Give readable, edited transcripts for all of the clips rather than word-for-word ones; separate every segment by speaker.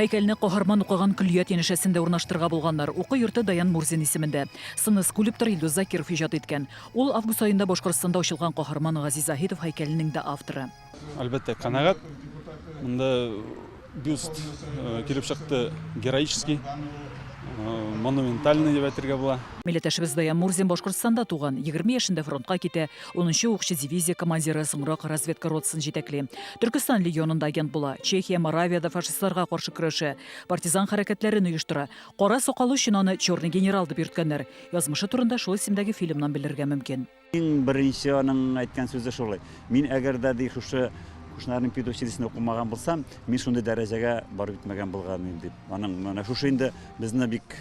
Speaker 1: Һәйкәлне каһарман укыган көллият янәшәсендә урнаштырырга булганнар. Уку йорты Даян Мурзин исемендә. Сынны скульптор Илдус Закиров иҗат иткән. Ул август аенда Башкортстанда ачылган каһарман Газиз Заһитов һәйкәленең дә авторы.
Speaker 2: Әлбәттә, канәгать. Монда бюст килеп чыкты героический, монументальный дип әйтергә була.
Speaker 1: Милләттәшебез Даян Мурзин Башкортстанда туган, 20 яшендә фронтка китә, унынчы укчы дивизия командиры, соңрак разведка ротасын җитәкли. Төркестан легионында агент була, Чехия, Моравиядә фашистларга каршы көрәшә, партизан хәрәкәтләрен оештыра. Кара сакалы өчен аны Черный генерал дип йөрткәннәр. Язмышы турында шул исемдәге фильмнан белергә мөмкин.
Speaker 3: Иң беренче аның әйткән сүзе шулай. Мин әгәр дә, ди, шушы Кушнарның педучилищесында укымаган булсам, мин шундый дәрәҗәгә барып җитмәгән булган идем, дип. Аның менә шушы инде безне бик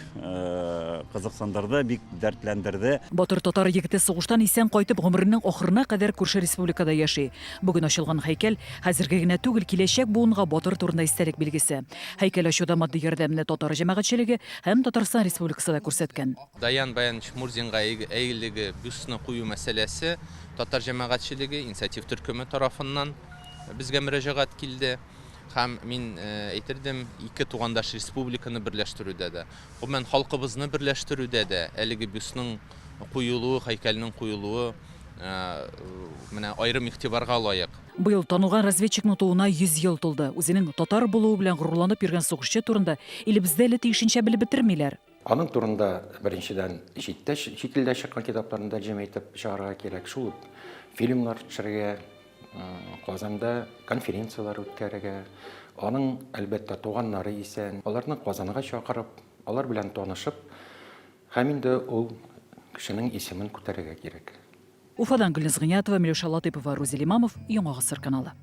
Speaker 3: кызыксындырды, бик дәртләндерде.
Speaker 1: Батыр татар егете сугыштан исән кайтып, гомеренең ахырына кадәр күрше республикада яши. Бүген ачылган һәйкәл, хәзерге генә түгел, киләчәк буынга батыр турында истәлек билгесе. Һәйкәл ачуда матди ярдәмне татар җәмәгатьчелеге һәм Татарстан Республикасы да күрсәткән.
Speaker 4: Даян Баянович Мурзинга әлеге бюстны кую мәсьәләсе татар җәмәгатьчелеге, инициатив төркеме тарафыннан безгә мөрәҗәгать килде. Һәм мин әйтердем, ике тугандаш республиканы берләштерүдә дә, гомумән, халкыбызны берләштерүдә дә әлеге бюстның куелуы, һәйкәлнең куелуы менә аерым игътибарга лаек.
Speaker 1: Быел танылган разведчикның тууына 100 ел тулды. Үзенең татар булуы белән горурланып йөргән сугышчы турында илебездә әле тиешенчә белеп бетермиләр.
Speaker 5: Аның турында, беренчедән, читтә, чит илдә чыккан китапларны тәрҗемә итеп чыгарырга кирәк, шул ук фильмнар төшерергә, Казанда конференцияләр үткәрергә. Аның, әлбәттә, туганнары исән, аларны Казанга чакырып, алар белән танышып, һәм инде ул кешенең исемен күтәрергә кирәк.
Speaker 1: Уфадан Гөлназ Гыйниятова, Миләүшә Латыйпова, Рузил Имамов, Яңа Гасыр каналы.